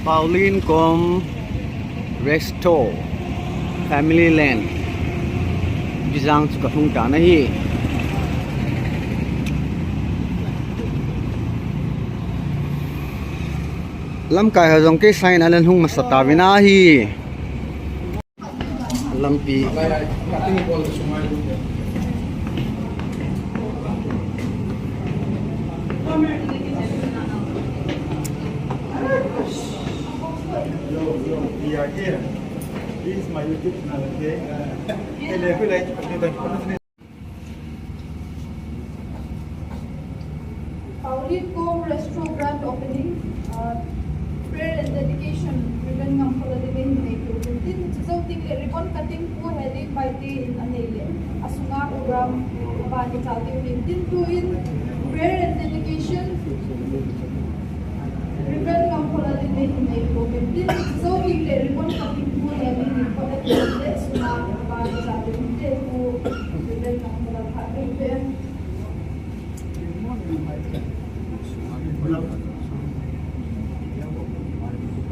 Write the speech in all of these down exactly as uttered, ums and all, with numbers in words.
Paulin Kom Resto Family Lane. Bijang chu ka lhung tan ahi. Lamkai ho jong kei sangin ana lhung masa tauvin ahi. Lampi. Yo, yo, we are here. This is my YouTube channel, okay? Paulin Kom Resto grand opening, uh, prayer and dedication, Reverend Ngamkhola Dine hin nei tou. Tin, chujou teng le ribbon cutting Pu Helen Baite in anei le, asunga program abana chal ding ahin. Tin, tuin prayer and dedication, Reverend Ngamkhola Dine hin nei tou. Tin, chujou teng le ribbon cutting Pu Helen hin kona le sunga abana chal ding ahin. Tin, Pu Reverend Ngamkhola Dine.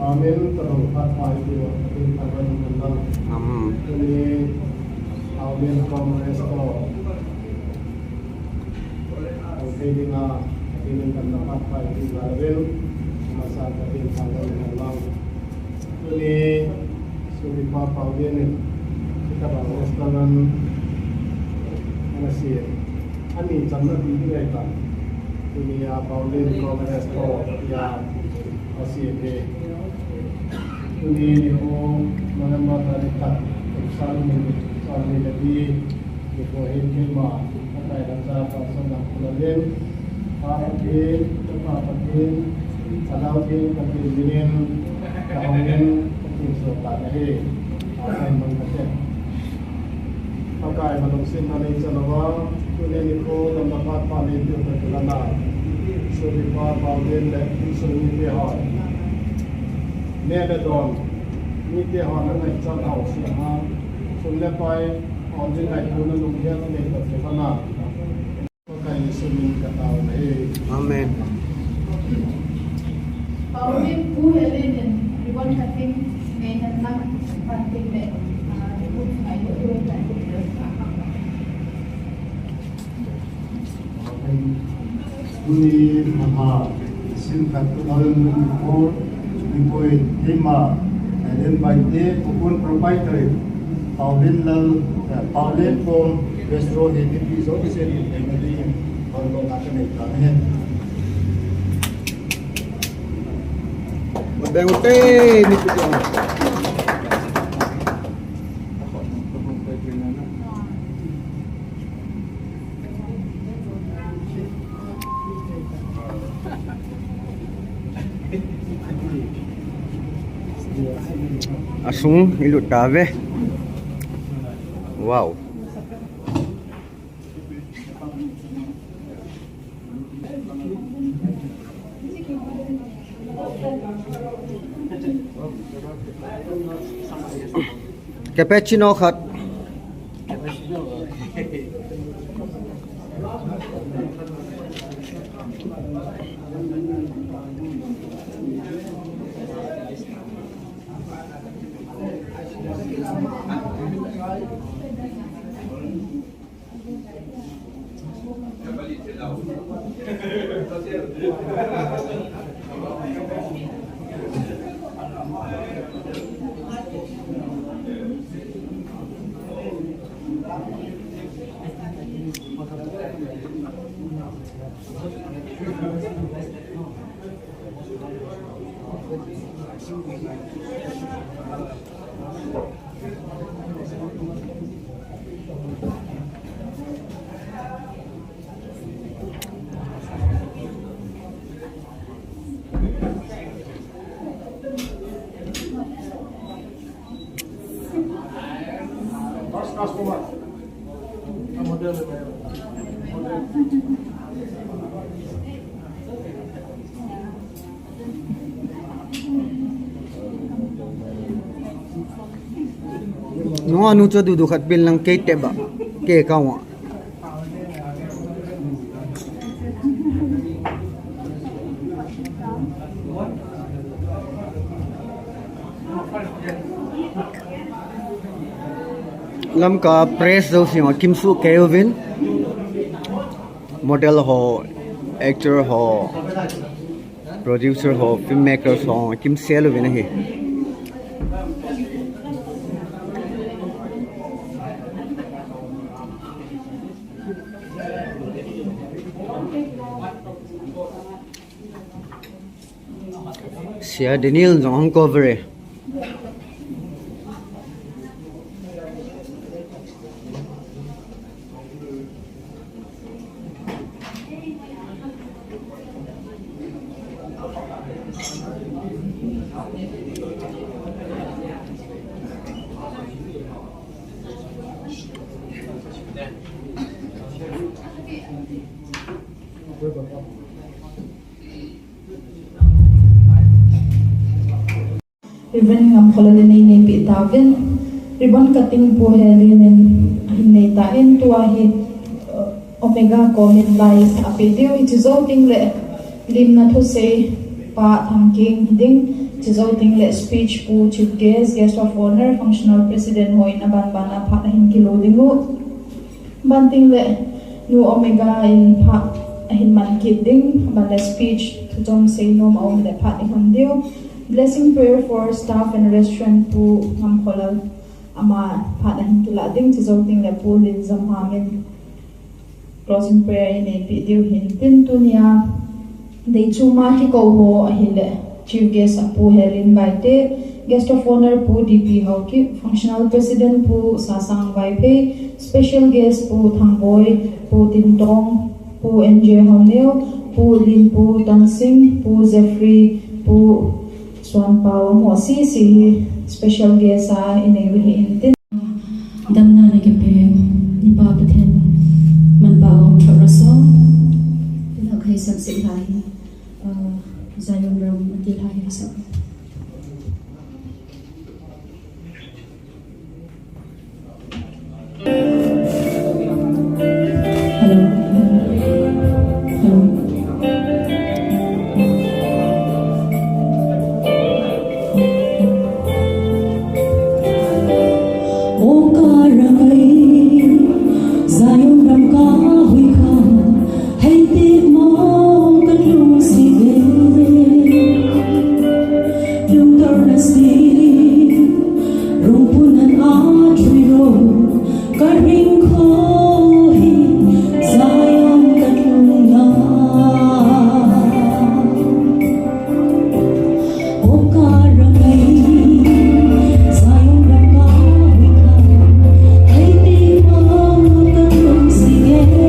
Amen. Tadong khat pai ti wa, tin tadong kan lang. Amen. Tuni, Amen Congress ko. Ang kailangan, amen kan lang khat pai ti wa, amen. Masa ka tin tadong kan lang. Tuni, Sopipa Paulin in, hitabang restaurant ana sem. Ani channa ding ahitai. Tuni a Paulin Congress ko a asem e. Tuni nikho November tarik khat, kum sang ni, sang ni le li, nikho hin keima, Pakai lhacha Pastor Ngamkhola Dine, Pa Pathen, Chapa Pathen, Lhagao Theng Pathen minin, kahung in, kakinso tan ahi. Amen. Mang kate. Pakai malungsetna neichan uva, tuni nikho lam a phat pha neipiu kakilah a, Sopipa Paulin le insung mite hon, neh le don, mite hon angaichat hausa a, sum le pai, hon ding ngaitona lunggel nei tah jeh a, Pakai Jesu min in katao nahi. Amen. Paulin Pu Helen in ribbon cutting nei hen lang, pan tin le, ah, ribbon ngai lo lo. Tuni mama, sim khat two thousand twenty-four, nikho in keima, Helen Baite, Pu Kun Proprietor, Paulin Lal, eh, Paulin Kom Resto hi mipi jouse in neina dingin, hon lo na ka nei tan ahi. Beng ute, mipi jouse. Asung ilut tave. Wow. Cappuccino khat. Nunga nu chu dudu khat pin lang kei te ba. Kei ka wa. Lamka press jouse jong akimsuh kei uvin. Model ho, actor ho, producer ho, filmmakers ho, akimsel uvin ahi. Sia Daniel jong hung cover e. Reverend Ngamkholal in eineipi tauvin, ribbon cutting Pu Helin in ahin nei tan, tua hi, uh, Omega Comment Live apeh diu, hiche jou teng le limna thusei pa Thangking hiding, hiche jou teng le speech Pu Chief Guest, Guest of Honor, Functional President ho in aban ban a phat ahin kilo diu. Banting le Nu Omega in phat ahin man kit ding, aban le speech thuchom seinom aum le phat ihon diu. Blessing prayer for staff and restaurant Pu Ngamkholal, ama phat ahin kilah ding, hiche jou teng le Pu Linjamham in closing prayer eineipi diu hin tin, tunia deichuma kikou ho ahile Chief Guest a Pu Helin Baite, Guest of Honor Pu D P Haokip, Functional President Pu Sasang Vaiphei, Special Guest Pu Thangboi, Pu Tintong, Pu N J Haoneo, Pu Lin, Pu Tansing, Pu Jeffrey, Pu Suanpao, amaho sese hi special guest a inei u ahin tin. Damna nakipe, i Pa Pathen manpha hung thot raso. Ina khai sak sik lai, uh, Zion Ram ati lai sak. Hello. Hello. O ka Rangai, Zion Ram ka hui kha, hei te mong ka lung si ve. Lungtar na si, rung punan a thui ro, ka ring kho hi, Zion ka lung na. O ka Rangai, Zion Ram ka hui kha, hei te mong ka lung si ve.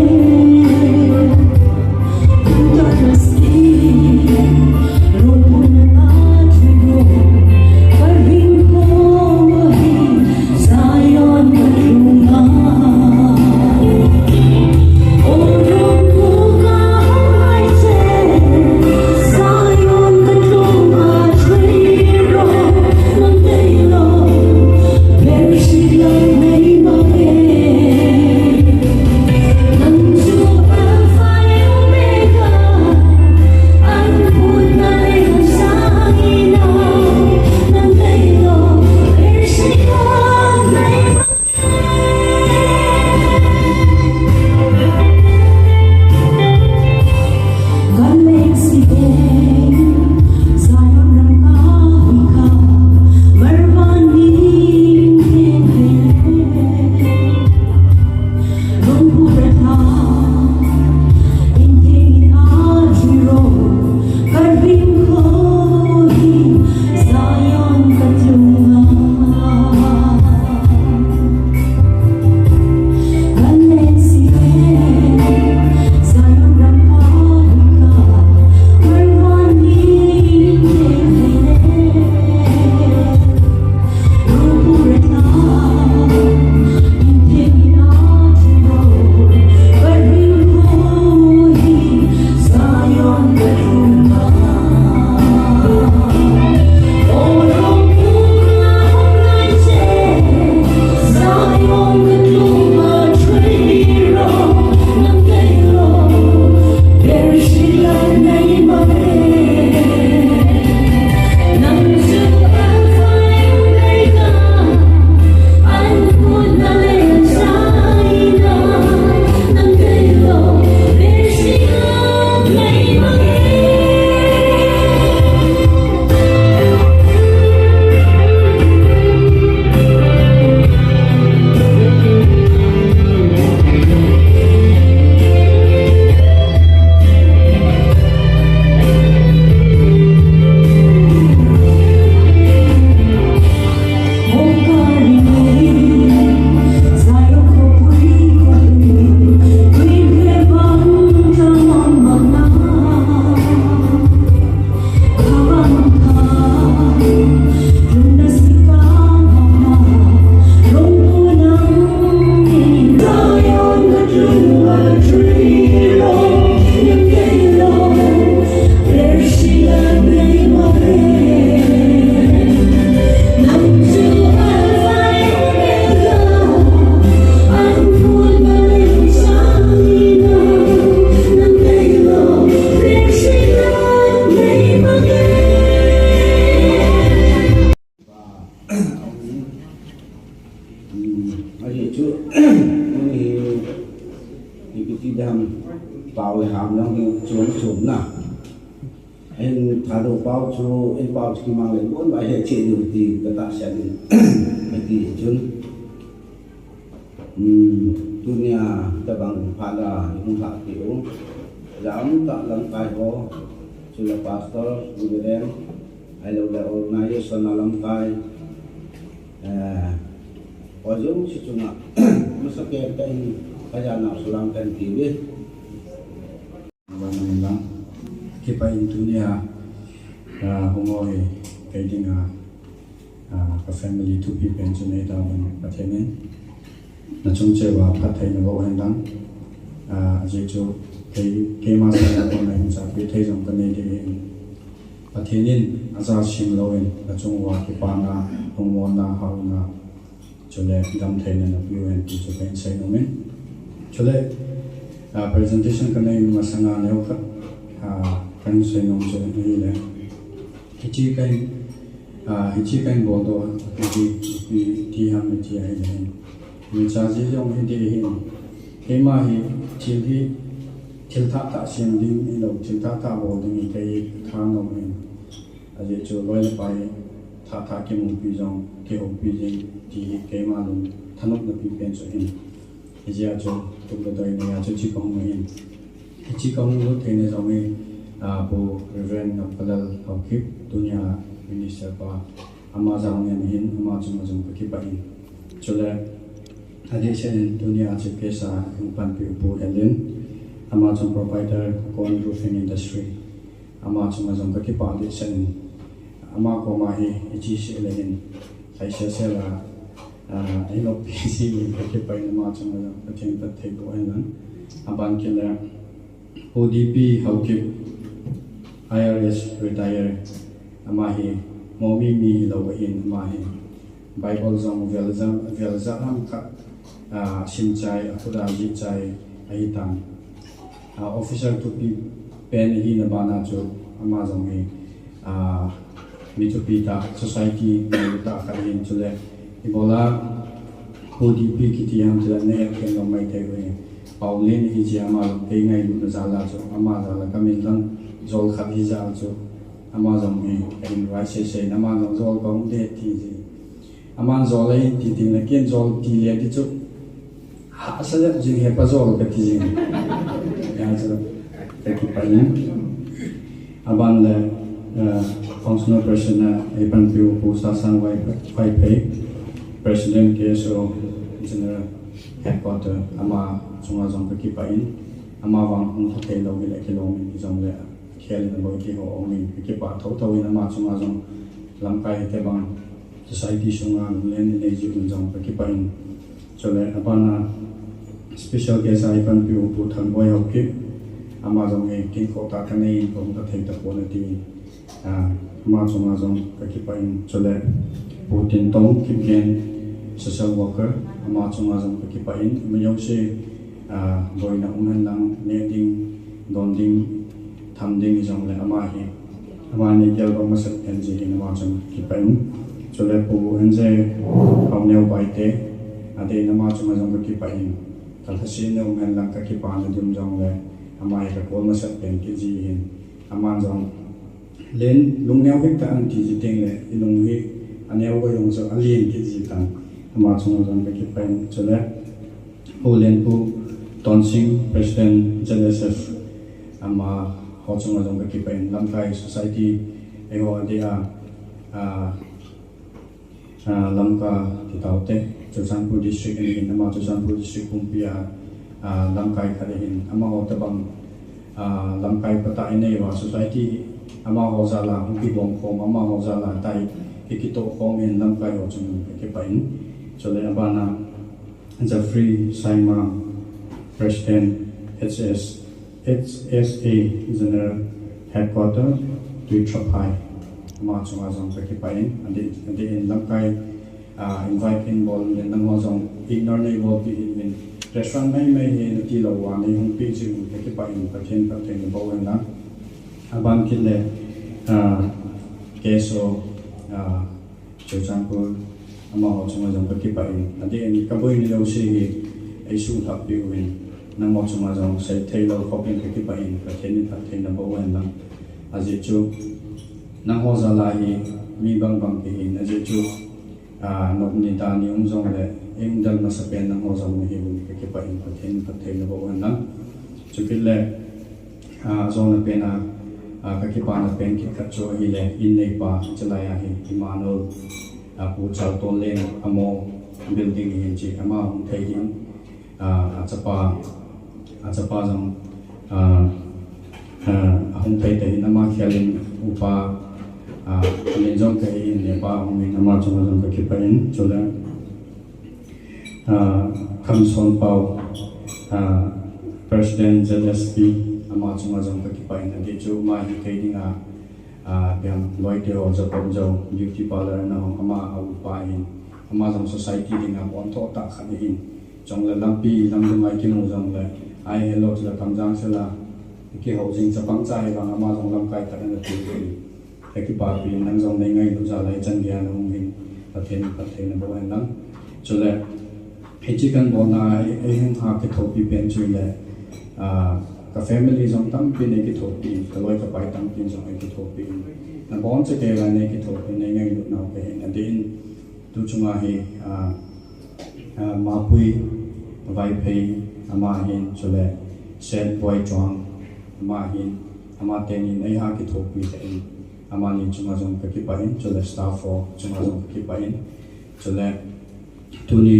Ado pau chu, in pau chu kimang le bon vai he che diu ti ka tahsan in. Ka ti chun. Hmm, tunia tabang phat a hung lha ti u. Jam ta lamkai ho, chule pastor, reverend, ahilou le organization a lamkai. Eh, ho jong si chunga, masa ke ka in ka jana sulang kan ti ve. Vang lang, kipah in tunia, ah, hung o hi, kei dinga, ah, ka family thupi pen chu nei tauvin Pathen in. Na chung cheh uva phattheina boh hen lang. Ah, ajeh chu kei, keima sanga kona hin chapi thei jong ka nei ding ahin. Pathen in aja sim louvin, na chung uva kipana, lungmonna, hauna, chule damtheina na pe uhen ti chu kahin seinom in. Chule, ah, presentation ka nei masanga neo khat, ah, kahin seinom chu ahile. Hiche kahin, ah, hiche kahin boldoh, hiche, hiche, ti ham hiche ahile hin. Imacha jeh jong hiding ahin. Keima hi thil hi, thil thah thah sem ding hilou, thil thah thah bol ding hi kei thanom ahin. Ajeh chu loi le pai thah thah kimupi jong, kihoupi jing ti hi keima lung thanopna pipen chu ahin. Hijeh a chu, kum le doi nei a chu hiche kahung ahin. Hiche kahung lut theina jong hi, ah, Pu Reverend Ngapkhalal Haokip, tunia minister pa, ama jal ngen ahin, ama chunga jong kakipah in. Chule, adehset in tunia chief guest a hung panpi u Pu Helen, ama chun proprietor Kon Roofing Industry. Ama chunga jong kakipah dehset in, ama koma hi iche seh le hin, lhaisel sel a, ah, einopi jeh in kakipah in ama chunga jong Pathen in phatthei boh hen lang. Aban kit le, Pu D P Haokip, I R S retire, ama hi Momi mi hilou ahin, ama hi Bible jong vel jam, vel jam ham khat, ah, sim chai, akhut a jih chai ahitan. Ah, officer thupi pen ahina bana chu ama jong hi, ah, mi thupi tah, society mi tah khat ahin chule. Ibola Pu D P kiti ham chule nahet khen lou maithei uve. Paolen ahi jeh a ama jong kei ngailutna jal a chu, ama jal a kamin lang jol khat ahi jeh a chu, ama jong hi ka invite sese in, ama jong jol kahung ding ti jeh. Aman jol ahin ti teng le, ken jol ti le ti chu, hahsa jep jing, hepa jol kati jing. Hijeh a chu kakipah in. Aban le, eh, functional president a eipanpi u Pu Sasang Vai-, Vaiphei, President K S O General Headquarter, ama chunga jong kakipah in. Ama vang hung lha thei lou hile kilom in, hijongle khel in aboi thei ho um in, kakipah thotho in ama chunga jong lamkai hitobang society sunga lunglen in nei jeh un jong kakipah in. Chule abana special guest a eipanpi u Pu Thangboi Haokip, ama jong hi kinkhoh tah kanei in kahung lha thei tapon atin, ah, ama chunga jong kakipah in. Chule Pu Tintong Kipgen, social worker, ama chunga jong kakipah in, ima jouse, ah, boina um hen lang, neh ding, don ding, tham ding hijongle ama hi, ama ni gel bang masat pen jeh hin ama chunga kipah in. Chule Pu N J Haoneo Baite, adeh in ama chunga jong kakipah in. Kalhasetna um hen lang kakipana ding jongle, ama hi kakol masat pen kit ji ahin. Aman jong len lungneo hih tan ti ji teng le, ilung hi aneo ga jong chu alen kit ji tan. Ama chunga jong kakipah in. Chule Pu Lenpu Tonsing, President Z S F, amaho chunga jong kakipah in, lamkai society eiho adeh a, ah, ah, Lamka ti taute, Churachandpur District ahin, ama Churachandpur District pumpi a, ah, lamkai khat ahin, amaho tobang, ah, lamkai phatah inei uva, society amaho jal a hung kibom khom, amaho jal a tah kikitoh khom in, lamkai ho chunga kakipah in. Chule abana Jeffrey Saima, President, H S, H S A General Headquarter, Tuithaphai, ama chunga jong kakipah in, adeh, adeh in lamkai, ah, invite in bol in, nangho jong ignore nei bolpeh hih uvin, restaurant maimai hi nati lou uva nei hung peh jeh un kakipah in, Pathen phatthei naboh hen lang. Aban kit le, ah, K S O, ah, Churachandpur, amaho chunga jong kakipah in, adeh in kaboina jouse hi eisuhlhap peh uvin, nangho chunga jong seithei lou khop in kakipah in, Pathen in phatthei naboh hen lang. Ajeh chu, Nangho jal a hi mi bangbang kihi in, ajeh chu, ah, nop ni dan ni um jongle, eidal masapen nangho jong nahi uvin kakipah in, Pathen phatthei naboh hen lang. Chukit le, ah, jona pen a, ah, kakipana pen kit khat chu ahile, in neipa, chulai a hi, Emmanuel, ah, Pu Chaltonlen, Amo building hi hin chi, ama hung thei hin, ah, achapa, achapa jong, ah, ah, ahung thei te hin ama khel in upa, ah, min jong kahe in, nepa ahung in ama chunga jong kakipah in, chule, ah, Khamson Pau, ah, President Z S P, ama chunga jong kakipah in, ajeh chu ama hi kei dinga, ah, piang loite ho, Jacob Jou, beauty parlour na hung ama a upa hin, ama jong society dinga bon tho tah khat ahin. Chule lampi lamdung a kimu jongle, ai hello chule Kamjang sela, kihou jing chapang cha hi vang ama jong lamkai khat ana ti hi. Kakipapi, nang jong nei ngailut jal a hichan geiya nahung hin, Pathen phatthei naboh hen lang. Chule, hiche kabolna a, ei, eihung ha kithopi pen chu le, ah, ka family jong tampi nei kithopi, kaloi kapai tampi jong ei kithopi. Naboncha kei la nei kithopi, nei ngailut nau kahin, adeh in, tu chunga hi, ah, ah, Mapui Vaiphei ama hin, chule Seth Boichong ama hin, ama teni in eiha kithopi te in, amani chunga jong kakipah in, chule staff ho chunga jong kakipah in, chule tuni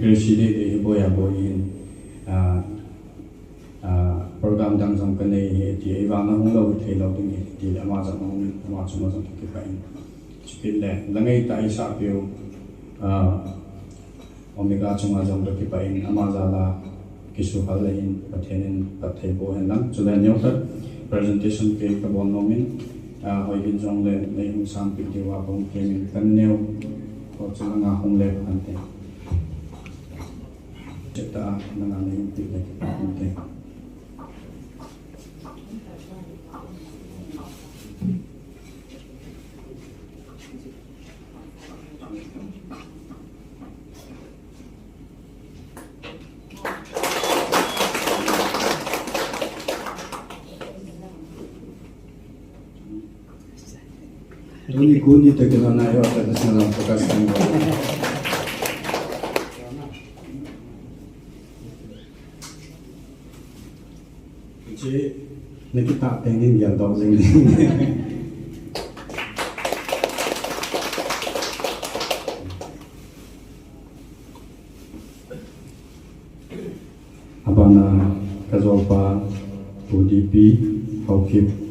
Gracie Day te hi boi a boi in, ah, ah, program dang jong kanei hi ti, eivang nahung lou hithei lou ding hi ti le ama jong ahung in, ama chunga jong kakipah in. Chukit le, la ngai tah a eisahpiu, ah, Omega chunga jong kakipah in, ama jal a kisuhal le hin, Pathen in phatthei boh hen lang. Chule neokhat presentation kei kabol nom in, ah, hoi hin jongle, nei hung sangpi diu a kahung kei in, kaneo, ko chulanga hung le phante. Cheta, nanga nei hung pi le phante. Tuni kuni te kila na yo ta national focus kan. Hiche, nakitah teng in geldoh jing. Abana kajolpa, Pu D P Haokip.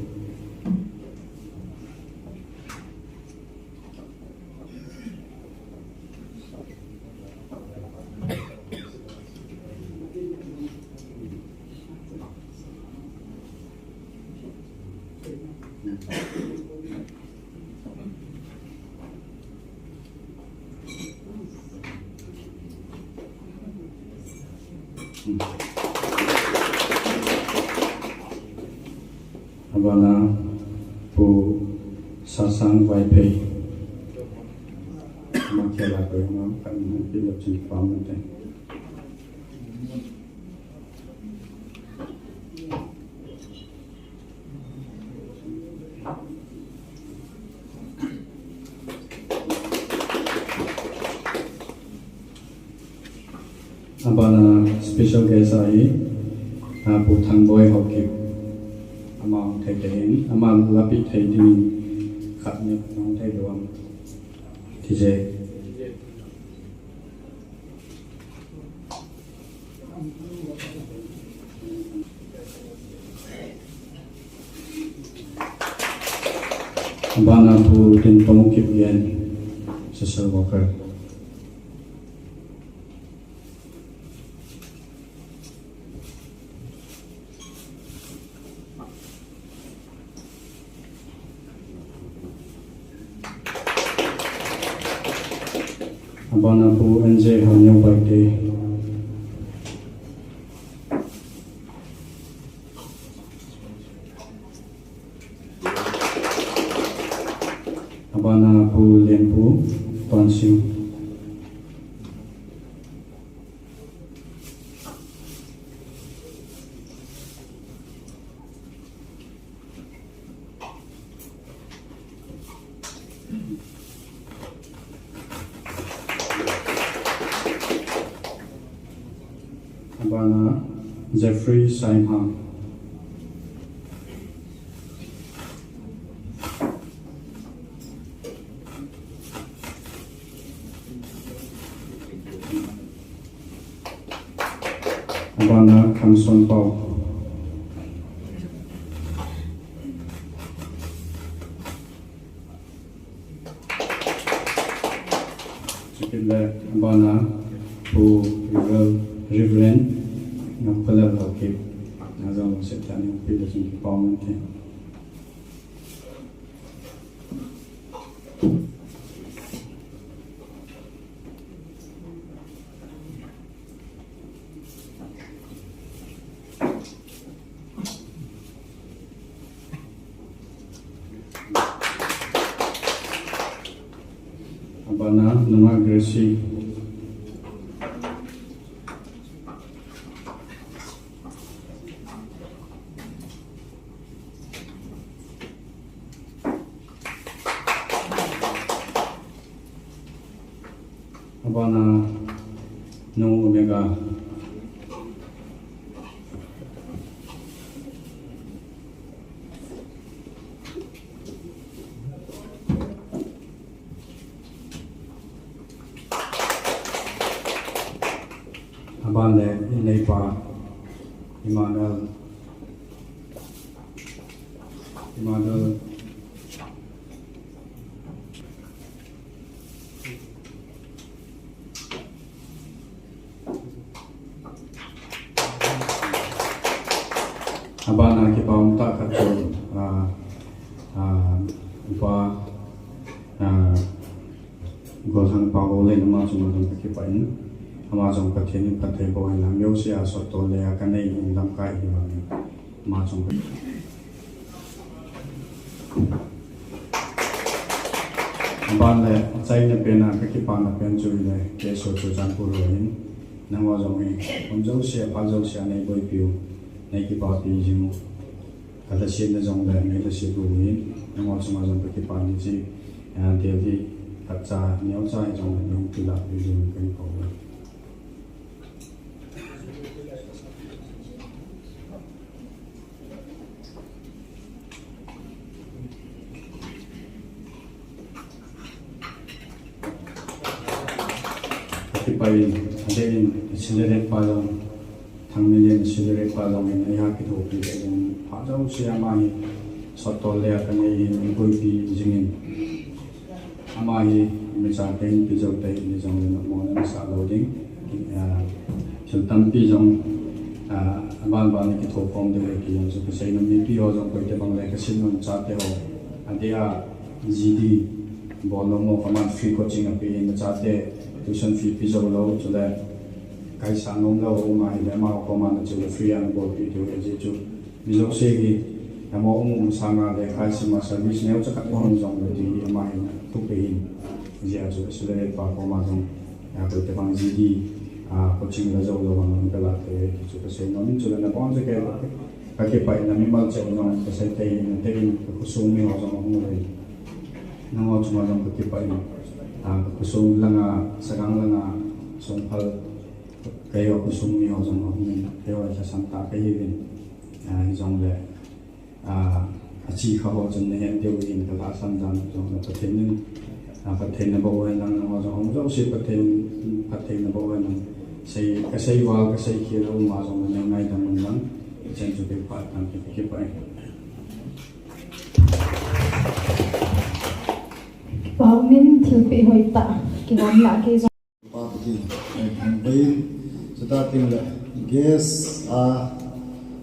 Abana Pu Sasang Vaiphei. Ama khela ko ma kan pilo chin pam te. Abana special guest ahi, ah, Pu Thangboi Haokip. Ama hung thei te hin, ama lapi thei ding khat ni hung thei lou am. Tijai. Abana Pu Tintong Kipgen, social worker. Abana Pu N J Hanyo Baite. Abana Pu Lenpu Tonsing. Bana Jeffrey Saimang. Bana Khamson Pau. Chukit le bana Pu Reverend, Reverend Ngamkholal Haokip. Najong se tani pi le sing ki pau man te. Abana Nunga Gracie. Abana Nung Omega. Aban le ineipa Emmanuel. Emmanuel. Abana kipa um tah khat chu, ah, ah, upa, ah, Golhang pa Gollen ama chunga jong ka kipah in, ama jong Pathen in phatthei boh hen lang, mi jouse a sot tol le a ka nei in lamkai hi vang in, ama jong ka Aban le, achaina pen a ka kipana pen chu le, K S O Churachandpur ho hin, nangho jong hi, um jouse, phat jouse a nei boipiu, nei kipapi jing u. Ka lhasetna jong le, nei lhaset u hin, nangho chunga jong ka kipa ni chi, eh, Delhi, khatcha, neocha hi jong le, nei kilah pi jing u ka kipah u. Kipah in, adeh in, Accelerate pa jong, Thangminlen Accelerate pa jong in, eiha kithopi le jong, phat jouse ama hi, sot tol le a ka nei in, boipi jing in. Ama hi, imacha kahin pe jou tah in, ijong le nopmo nasah lou ding. Ah, thil tampi jong, ah, aban ban a kithokhom diu ahi ti jong chu kasei nom, mipi ho jong koi tobang le ka sin nom chate ho. Adeh a G D bol nom ho, kaman free coaching ape in, imacha te tuition fee pe jou lou, chule kaisah nom lou ho um ahile, amaho koma na chu le free a na bolpi diu ahi, ajeh chu mi jouse hi, amaho um um sanga le, kaisim a service neocha khat bou um jong le ti hi ama hin thupi hin. Hijeh a chu Accelerate pa koma jong, ah, koi tobang G D, ah, coaching la jou lou vang ka la te, ti chu kasei nom in, chule nabonchauva ka kipah in, na mimal cheh in jong kasei tei in, tei in, ka khosung mi ho jong ahung uve. Nangho chunga jong ka kipah in, ah, ka khosung langa, Sagang langa, Songphal, keiho khosung mi ho jong ahung in, keiho lhasam tah kahiuvin, ah, hijongle, ah, achi kha ho chun nahet diu hin ka lhasam dan jong le Pathen in, ah, phatthei naboh hen lang, nangho jong ahung jouse Pathen, phatthei naboh hen lang. Sei, kasei val, kasei khel a um a jong le nei ngaidam un lang. Hichan chu kipah tan, kipah e. Pau min thilpeh hoitah, kiham lah kei jong. Pa Pathen, eh, thangvah in, chuti teng le, guest a,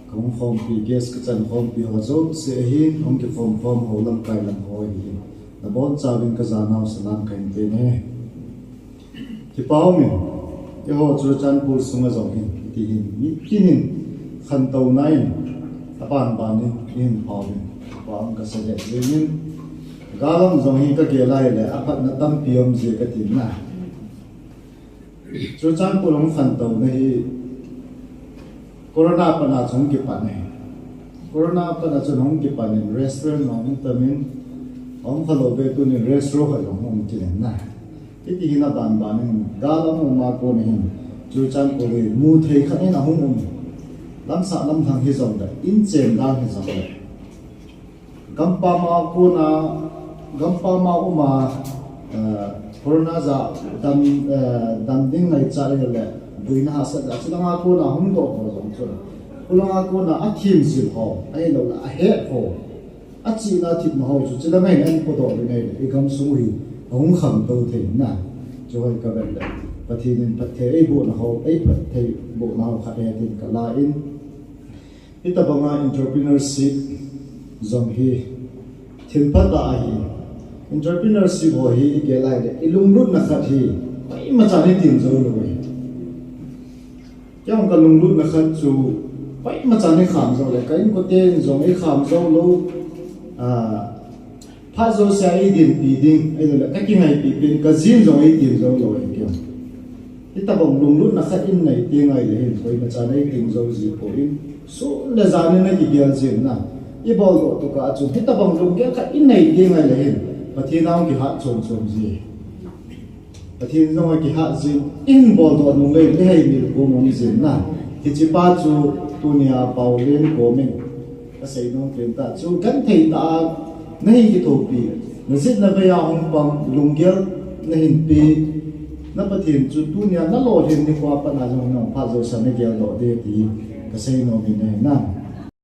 kahung khompi, guest kachan khompi ho jouse ahin, hung kikhom khom ho lamkai lang ho ahin. Nabonchauvin ka janau salam kahin pe e. Kipah um in, eiho Churachandpur sunga jong hin, hiti hin, mitin in, khantouna in, aban ban in, eihin phauvin, kipah um kasa lheh jeng in, gal um jong hi ka gel a ahile, aphatna tampi um jeh kati na. Churachandpur hung khantouna hi, Corona a pat a chun hung kipan e. Corona a pat a chun hung kipan in restaurant jong hung tam in, hung khalou ve tunin restaurant khat jong hung um kit in na. Hiti hin aban ban in gal a um a kon hin Churachandpur hi mu thei khat in ahung um. Lamsah lamlhang hijongle, inchen dan hijongle, gampam a kona, gampam a um a, eh, corona jeh a dam, eh, dam ding ngaichat le, boina hahsat jeh a, chulanga kona hung doh ho jong chu, chulanga kona athem jing ho, ahilouleh ahet ho, achihna thipna ho chu, chulanga hin ahin podoh le, i gamsung u hi ahung khangtou thei na. Chuhoi kavet le, Pathen in phatthei eibohna ho, eiphattheibohna ho khat ahi tin kala in, hitobanga entrepreneurship jong hi thil phatah ahi. Entrepreneurship ho hi igel a ahile, ilunglutna khat hi koimachan itin jou lou ahi. Keiho kalunglutna khat chu, koimachan ikham jou le, ka inkoten jong ikham jou lou, ah, phat jousea eidinpi ding, ahilouleh kakingaipi pen, kajin jong eitin jou lou ahi keiho. Hitobang lunglutna khat inei teng ahile hin, koimachan eitin jou ji poi, sun le jan in akigel jin na. Ibol doh tokah a chun, hitobang lunggel khat inei teng ahile hin, Pathen a hung kihat chom chom ji. Pathen jong akihat jin, ihin boldoh nung le, iheimil pum um jin na. Hichepa chu tunia Paolen komin kasei nom pen tah chu, genthei tah a nahin kithopi, najetna vei a hung pang, lunggel nahin pe, na Pathen chu tunia nalolhin nikho a pat a jong nahung phat jousea nageldoh ding ti kasei nom in ahi na.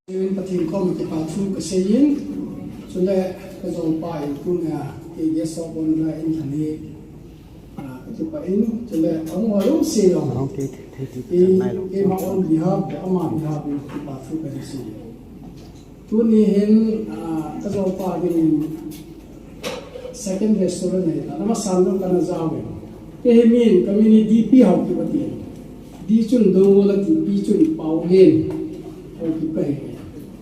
Pathen koma kipa thu kasei in, chule kajolpa in tunia kei guest of honour in lhan hi, ah, kakipah in, chule ahung ho jouse jong, kei, keima own behalf le ama behalf in kipa thu kasei in. Tuni hin, ah, kajolpa dingin second restaurant ahi tan, amasan jong kana jaovin. Kei hi min, kamin hi D P Haokip ati. D chun Doungel ati, P chun Paolen Haokip kahi.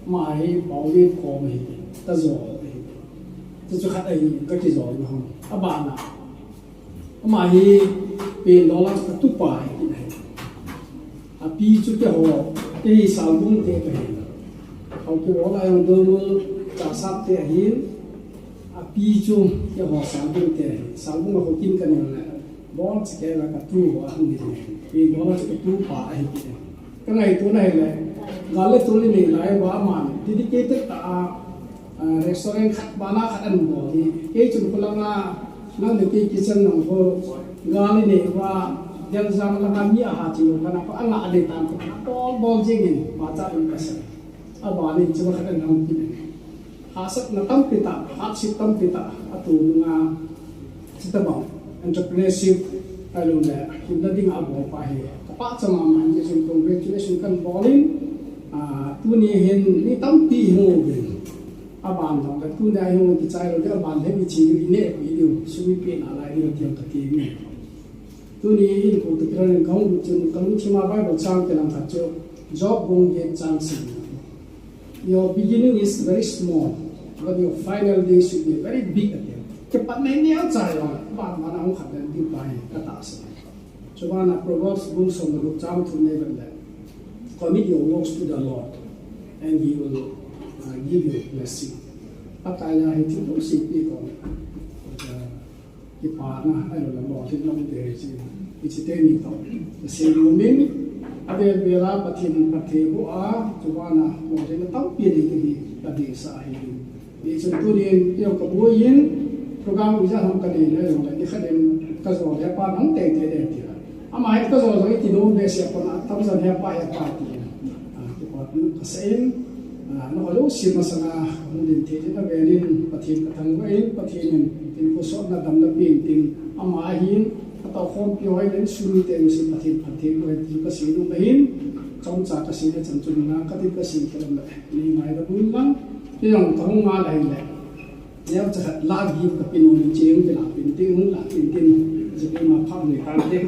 Ama hi Paolen kom ahi, kajol ahi. Chuchu khat ahi, kakijolna hon. Abana, ama hi Pendol a chu katupa ahi kit ahi. Api chu keiho, kei hi Salbung te kahi. Haokip ho lah a jong Doungel Chahsap te ahin. Api chu keiho Salbung te ahi. Salbung a Haokip kahi le, Bol Chakei a katu ho ahung hi. Pendol a chu katupa ahi kit ahi. Kangaito na hile, gal le tol inei lai uva aman dedicated tah a, ah, restaurant khat bana khat ahin bol hi. Kei chun kholanga, nang le kei kitchen lang khu, gal inei uva, Deljang langa mi aha chi lou kana, ko anga anei tan ko, bol bol jing in, pachat in kasei. Abanin chuma khat ahin hung kit in. Hahsatna tampi tah, hardship tampi tah, atoh nunga, chutobang entrepreneurship, ahilouleh, hinna dinga abolpa hi kapahcha mama in, chun congratulation kahin bol in, ah, tuni hin mi tampi hung uvin. Aban jongle, tunia hung kichai lou le, aban le mi chi ineh pi diu, sum ipeh nalai diu, ti jong kati e. Tuni in ko tu kiran kahung chun, kalungthim a Bible chang kilang khat chu, Job bung get chang sagi. Your beginning is very small, but your final day should be very big ati. Kipatna hi neocha ahi, ban ban a hung khat den ding pa hi katahsan. Chubana Proverbs bung som le gup chang thum nei vet le, "Commit your works to the Lord, and He will, uh, give you blessing." Pakai a hi thil jouse pi ko. Uh, Kipana, ahilouleh lolhinna um ding ahi ti, hiche teni toh kasei nom in, avel vel a Pathen in phatthei boh a, chubana lolhinna tampi ding hi kadeisah ahi. Hichun tunin, keiho kaboi in, program ijat ham kanei le jongle, nikhat in kajol le pa nang teitei ding ti a. Ama hin kajol jong iti nom behseh pon a, tamjan hepa hepa ti. Ah, kipa thu kasei in, ah, nangho jouse masanga hung ding thei jeh in avel in Pathen kathangvah in, Pathen in hinkho sotna damna pen tin ama ahin, katoh khompi ho le insung mite jouse Pathen phatthei boh hen ti kasei nom ahin, chomcha kasei na chan chun na katin kasei kit lou le, nei ngaidam un lang, kei jong kahung ngal ahile, neocha khat la gift kape nom in, cheng kilah pen tin, hung lah pen tin, jeh in ma pham nei tan te.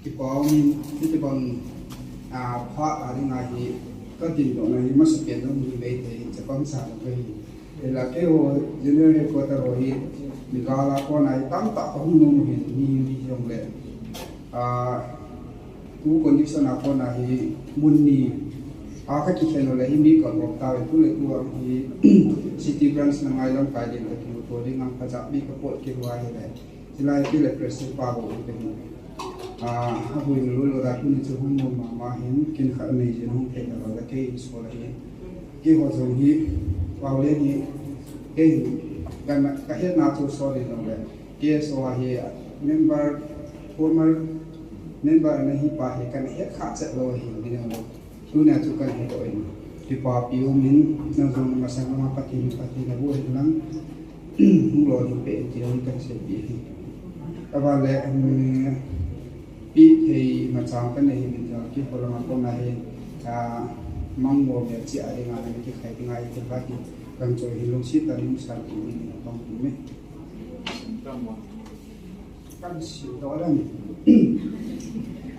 Kipa um in, hitobang, ah, phat a dinga hi, kadindohna hi masapen jong hi mei thei, chapang sa jong kahi. Hinla keiho General Headquarter ho hi, mi gal a kona hi tamtah kahung nom u hin, mi, mi jongle, ah, tu condition a kona hi, mun ni, A ka kikhen u le hi mi ka bol ta le tu le tu a hi City Branch na ngai lam kai ding ka kimu to ding ang ka ja mi ka pot ki hua hi le. Silai ki le press pa bo u te hi. A, a hui lu lu da tu ni chu hung mo ma ma hin kin kha nei jin hung thei na lo da ke in so la hi. Ki ho jong hi, pau le hi, ke hi, ka na, ka het na chu so ni lo le. K S O a hi member, former member ana hi pa hi kana het kha chet lo hi ni lo. Tunia chu kana het o in. Kipapi um in, nang jong na masang lama Pathen, Pathen na bu hin lang. Hung lo ding pe in ti hung kan sei pi hi. Aban le, um, pi thei machang kana hi min jong ki ho lama kona hi, ah, mang mo me chi a ding a na ki khai ding a i te ba ki kan choi hi lungsit a ning sa ki ni tong ki me.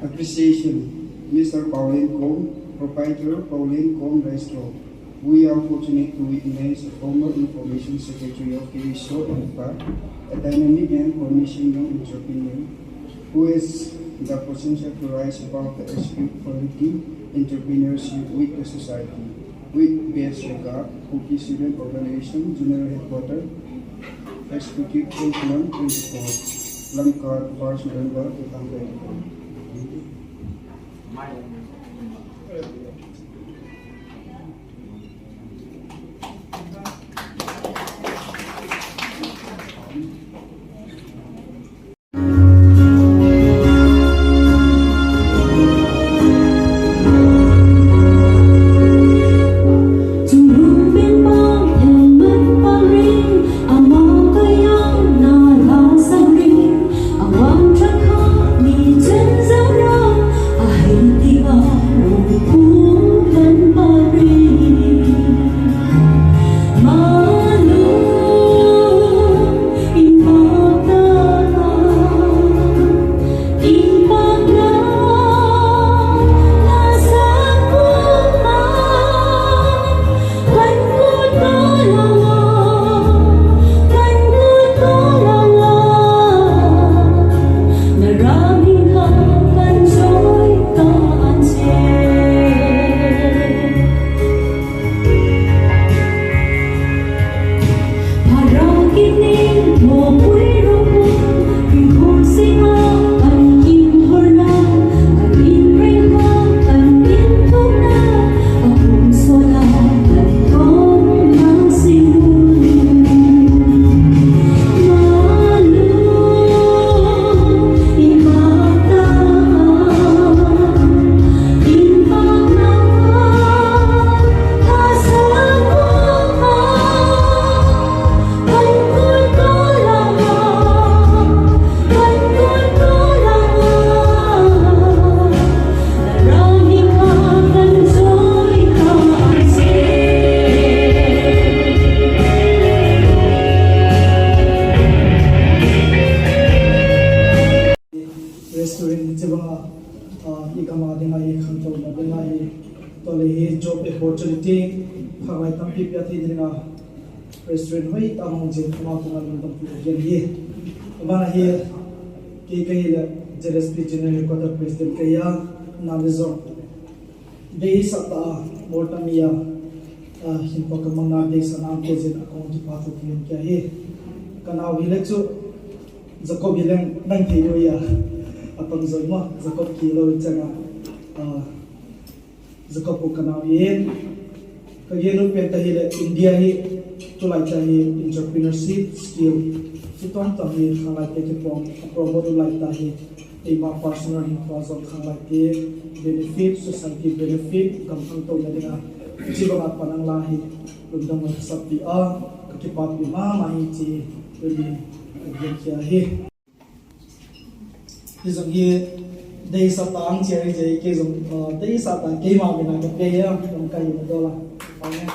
Appreciation. Mister Pauline Kom, Proprietor Pauline Kom Restaurant. We are fortunate to witness a former Information Secretary of K S O and a dynamic and promising young entrepreneur who has the potential to rise above the aspect of quality entrepreneurship with the society. With best regard, Kuki Student Organization, General Headquarter, Executive Chairman twenty-four, Lamka, first November two thousand twenty-four. Restaurant ni chibanga, ah, i kama dinga i khangtou na dinga i tole hi job opportunity khanglai tampi pia thei dinga restaurant hoi tah hong jing kama kama lungdam pu gen hi. Abana hi kei kei le Z S P General Headquarter President kei a na le jong. Deisah tah a, bol tah mi a, ah, hinkho ka mang na deisah na ang te jin a kong kipa thu kihen kia hi. Ka nau hi le chu, Jacob hi leng nang thei lo ya. A pang joi mo, Jacob ki lo chang a, ah, Jacob u ka nau hi. Ka gen u pen tah hi le India hi, tulai tah hi entrepreneurship skill. Chu tong tong hi khanglai te ki pom, a promote u lai tah hi. Eima personal hinkho jong khanglai te benefit, society benefit, gam khangtou na dinga, hiche banga pan ang la hi, lungdam ngai ka sap pi a, ka kipa pi mama hi ti, tuni ka gen kia hi. Hi jong hi, deisah tah ang che ri che, kei jong, uh, deisah tah keima mina ka pe hi a, jong kai na dola. Amen.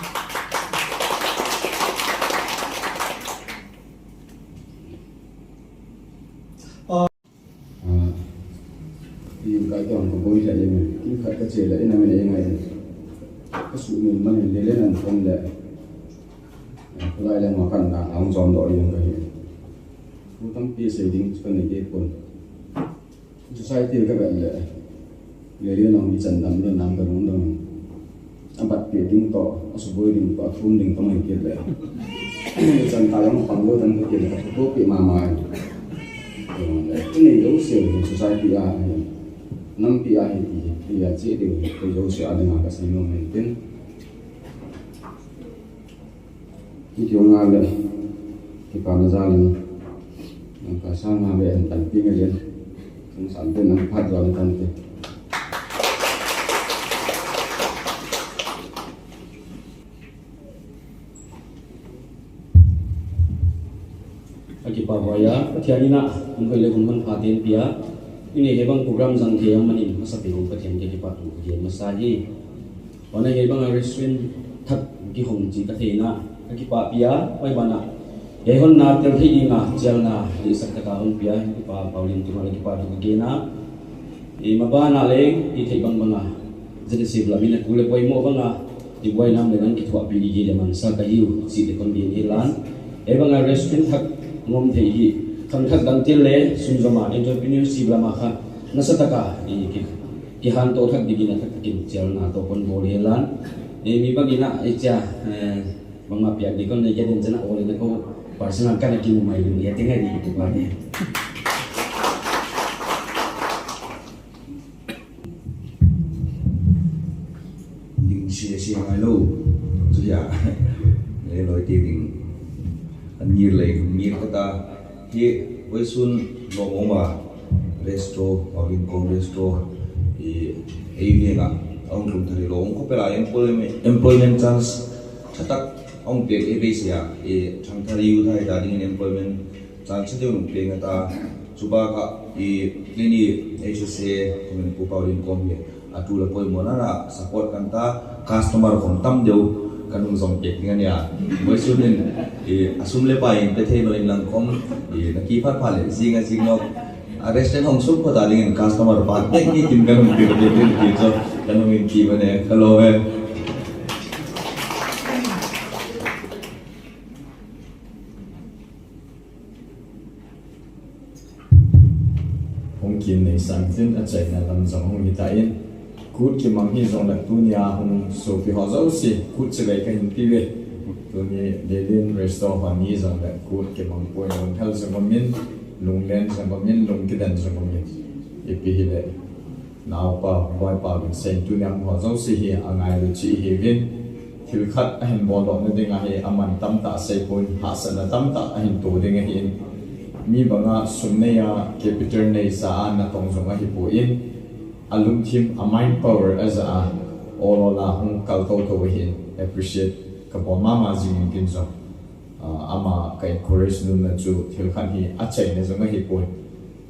Ah, in kai tong ka boi le le, in khat ka che le, in a me le ngai. Ka su min man le le nan kon le. Ah, ka lai le ma kan na, ang jom do yung ka hi. Ku tam pi se ding ka nei de kon. Society ka ba le. Le le nong mi chan dam le nang ka nong dam. Bat pe ding to, asuboi ding to, athum ding to mai kit le. Chan ta jong pang lo tan ko kit le, ka to pe ma ma. Tuni lo se society a, nampi a hi, hi, hi a che ding, ko lo se a ding a ka sai nom mai tin. Hiti hung a le, kipana jal in, nang ka sang a le, an tan pi nge len, sung san pen nang phat jal tan te. Akipa hoiya, Pathen in a, hung hoi le hung man pha ten pia, ine he bang program jang thei am manin, masa pi hung Pathen ke kipa tu ke masa hi. Hona hi banga restaurant thak kihong chi ka theina, ka kipah pia, hoi bana. Hei hon na tel thei dinga, chialna, di sak ka ta hon pia, kipa Paulin tuma le kipa tu ka gena. I ma bana le, i thei bang banga. Jani sib la mina kule poimo banga. I buai nam le nang kithuah pi di le man sa ka hiu, si le kon di ni lan. Hei banga restaurant thak ngom thei hi. Khang thak dang til le, sun joma, entrepreneurship lama kha. Nasa taka, i ki Kihan to thak dingin a thak takin chialna to kon bol hi lan. E, mi bangin a, e, chia, e, bangma piak di kon nei ke den chana ol in a ko personal kana kimu mai lu ya tingai di ko pa di. Ding sia sia mai lo. Chu ya. Le loi ti ding. An ngir le ngir ko ta. Hi, voisun lom oma resto, Paulin Kom resto, i, ei venga, aung tum thari lom, ko pela employment, employment chance, thatak, aung pek e beisia, i, thang thari u thai ta ding employment chance deu nung pek ta, chuba ka, i, nini H S A, kumen pu Paulin Kom hi, Atu le poimo nana support kan ta, customer khom tam deu, kan hung jom pek ding ania. Voisun in, i, asum le pai in pe thei lo in lang khom, i, na kiphat phat le, jing a jing lo. A restaurant hong sum kho ta ding in customer phat pek ni kim kan hung pek pek ding ki cho, kan hung in ki ba ne, ka lo e. Hung kin nei sang tin achaina lam jong hung hita in. Kut kimang hi jong le tunia hung sopi ho jouse kut chilei ka hin ti ve. Tuni Lilin Resto ho ni jong le kut kimang poi lung hel jong min, lung len jong min, lung kidan jong min. Ipi hi le. Naopa, boipa, vin sei tunia ho jouse hi angailu chi hi vin. Thil khat ahin bol doh na ding ahi, aman tamtah sei pon, hahsatna tamtah ahin to ding ahi in. Mi banga sum nei a, capital nei sa a, natong jong ahi pon. Alungthim, a mind power aja a, ol ol a hung kal to to ahi in. Appreciate ka bol mama jing in kin jong. Ah, ama ka encourage nom na chu thil khat hi achaina jong ahi pon.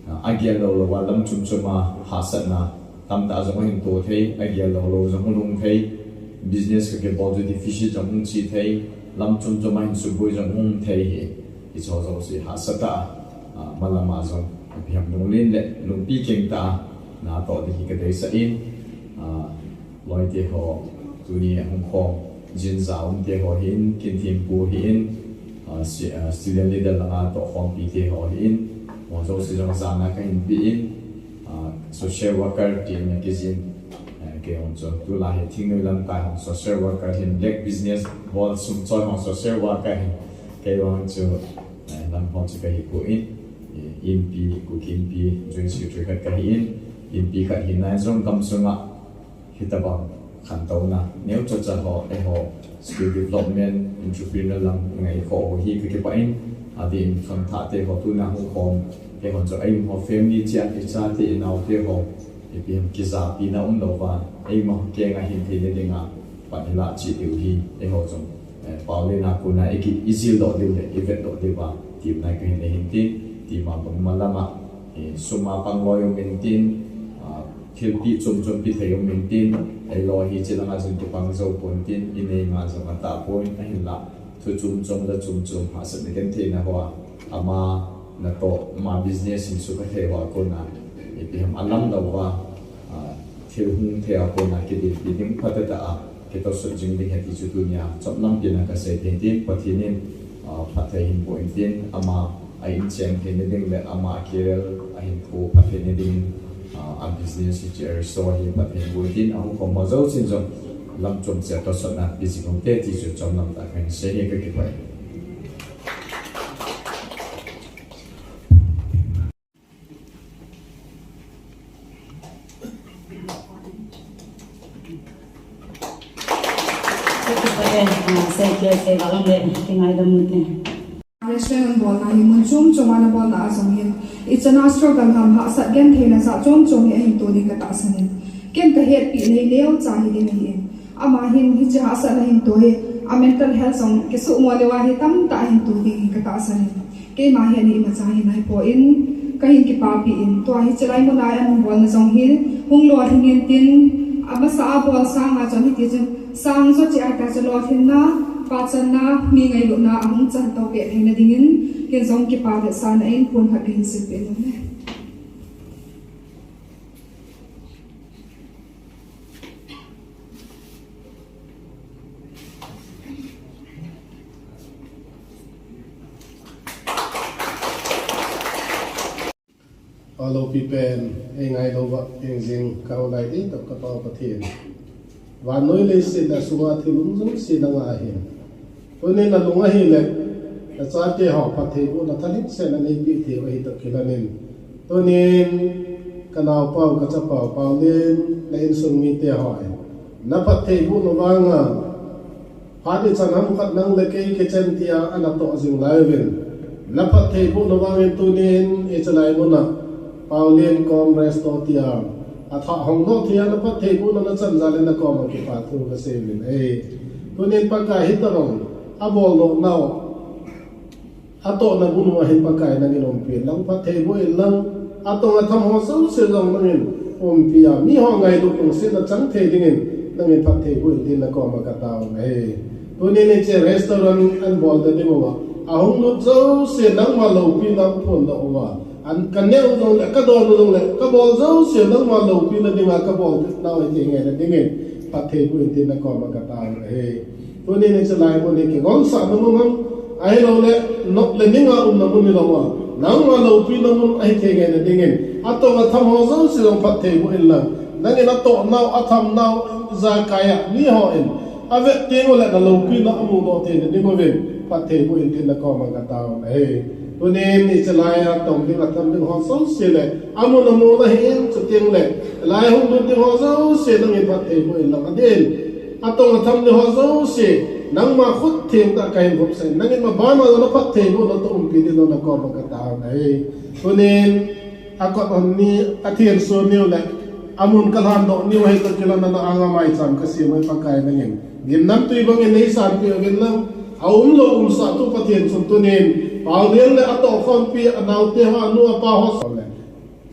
Ah, agel lou lou a lam chom chom a hahsatna tamtah jong ahin to thei, agel lou lou jong hung lhung thei, business ka kibol chu deficit jong hung chi thei, lam chom chom a hin suboi jong hung thei hi. Hicho jouse hahsa tah a, ah, malam a jong, ipi ham lunglen le lungpi keng tah a, natoh ding hi ka deisah in, ah, Loi te ho, tuni a hung khom, jinja um te ho hin, kin thim pu hin, ah, si-, ah, student leader langa toh khompi te ho hin, mo jouse jong jana ka hin pe in, ah, social worker ti na kijin, eh, kei hung chu, tulai hi thingnoi lamkai hung social worker hin, black business world sum choi hung social worker hin, kei hung chu, eh, lam hung chu ka hi pu in, eh, inpi, Kuki Inpi, joint secretary khat ka hi in, inpi khat hi nai jong kam sunga, Hitabang khantouna neocha cha ho, eiho skill development, entrepreneur lam ngai kho ho hi ka kipah in, adin khangthah te ho tuna hung khom, eiho chu eima family chia, i chate i naote ho, ipi ham kijapina umlou va, eima keng a hin theina dinga pan i lah cheh diu hi, eiho chu, eh, Paulin a kona i ki, i jil doh diu le, i vet doh diu va, ti nai ka hin nei hin tin, ti ma bang ma lama, eh, sum a pang loi um in tin, ah, Thilpi chom chom pi thei um in tin, eilou hiche langa jong kipang jou pon tin, inei ma jong atah pon, ahinlah thu chom chom la chom chom hahsatna gentheina hoa, ama natoh, ama business in suhkha thei hoa kona, ipi ham alam lou va, ah, thil hung thei a kona kidinpi ding phatah tah a, Kitosot jing ding ahi ti chu tunia, chomlam pi na ka sei thei tin, Pathen in, ah, phatthei hin boh in tin, ama a inchen theina ding le ama a career a hinkho phattheina ding, ah, a business hi chi a restore hi phatthei hin boh in tin, ahung khom ho jousen jong, Lam chom sia to sot na, busy kong te ti chu chom lam ta kan se ni ka ki pai. Restaurant bolna hi mun chom chom ana bolna a jong hin, i chana struggle ham hahsat gentheina jat chom chom hi ahin to ding ka tahsan in. Ken ka hetpi nei neo cha hi ding ahi in. Ama hin hiche hahsatna hin to hi, a mental health jong kisuhmo leuva hi tamtah ahin to ding hi ka tahsan in. Keima hi ani imacha hin ahi poi in, ka hin kipapi in. Tua hiche lai muna a ana bolna jong hi, hung lolhing in tin, amasa a bol sanga chun hiti chun, sang jo che a ta chu lolhinna, pachanna, mi ngailutna, ahung chan to peh theina dingin, ken jong kipa vetsahna in pon khat ka hin silpeh nom e. Palo pipen, ei ngailou va, ei jing, ka ulai di, tok ka pau Pathen. Vannoi leiset le asunga thil um jong si na nga hin. Tunin na lung ahile, na chate ho phattheibohna thalheng sel a neipi thei u ahi toh kilanin. Tunin ka naopau, ka chapau, Paulin, na insung mite ho in, na phattheibohna vanga, phat ichan ham khat nang le kei kichen tia ana toh jing lai uvin. Na phattheibohna vangin tunin hiche lai muna Paulin kom restore tia, atha hong doh thei a na phattheibohna na chan jal in na koma kipa thu ka sei uvin ahi. Tunin Pakai hitabang abol doh nau, atohna mun uva hin Pakai nangin umpi in lang, phattheiboh in lang, atong atham ho jouse jong nangin umpi a, mi ho ngailut lungset na chang thei dingin nangin phattheiboh in tin na koma ka tao ahi. Tunin hiche restaurant ana bol na ding uva, ahung lut jouse nangma loupina phondoh uva, an ka neh u jongle, ka don u jongle, ka bol jouse nangma loupina dinga ka bol nau ahi thei ngai na dingin phattheiboh in tin na koma ka tao ahi. Tunin hiche lai mun hi kigonsahna mun ham, ahilouleh nop le ning a umna mun hilou a, nangma loupina mun ahi thei ngai na dingin, atong atham ho jouse jong phattheiboh in lang, nangin atoh nau, atham nau, ijakai a mi ho in avet teng uleh na loupina amudoh thei na ding uvin phattheiboh in tin na koma ka tao ahi. Tunin hiche lai a tong ding atham ding ho jouse le amun amun ahin, chuteng le lai hung lut ding ho jouse nangin phattheiboh in lang, adin atong atham ding ho jouse nangma khut theng tah a kahin vopsah in, nangin maban a jong na phattheibohna toh umpi ding in na koma ka tao ahi. Tunin akot hon ni, athenso niu le amun ka lhandoh niu ahi toh kilanin na anga maicham ka sem u ahi Pakai nangin. Gimnamtui bangin nei sanpeh uvin lang, aumlou umsah tu Pathen chun tunin Paulin le atohkhompi anaote ho, anu apa ho jouse le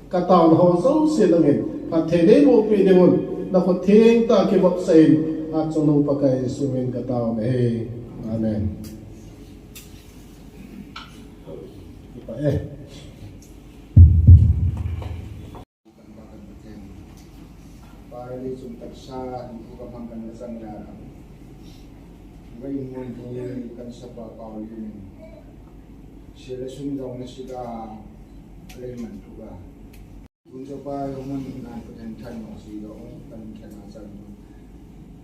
ka taona ho jouse nangin phatthei nei bohpeh ding un, na khut theng tah a kivopsah in, Hatchungnung Pakai Jesu min ka tao ahi. Amen. Kipa e. Pai le chun taksa, hinkho ka mang kan la chang ya. Vai mun hi kan sapa Paulin. Sele sum jong na sika, le man thu ka. Kun sapa yo mun na ko ten than no si do kan kan na chang.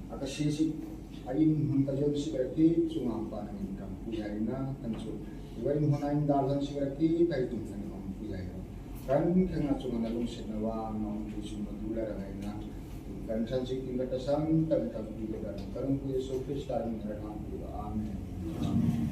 Aka si si, a in mun ka jon si ka ti, chunga pa nangin kan pu ya ina, kan chu. Iwa in hona in dal han sikra ki kai tum kan om pu ya. Kan kan a chunga na lungset na vang na um pu sum na du la ra ngai na. Kan chan sik tin ka ta sang, kan kan pu ka dan. Kan pu Jesu Christa min ra kan pu. Amen. Amen.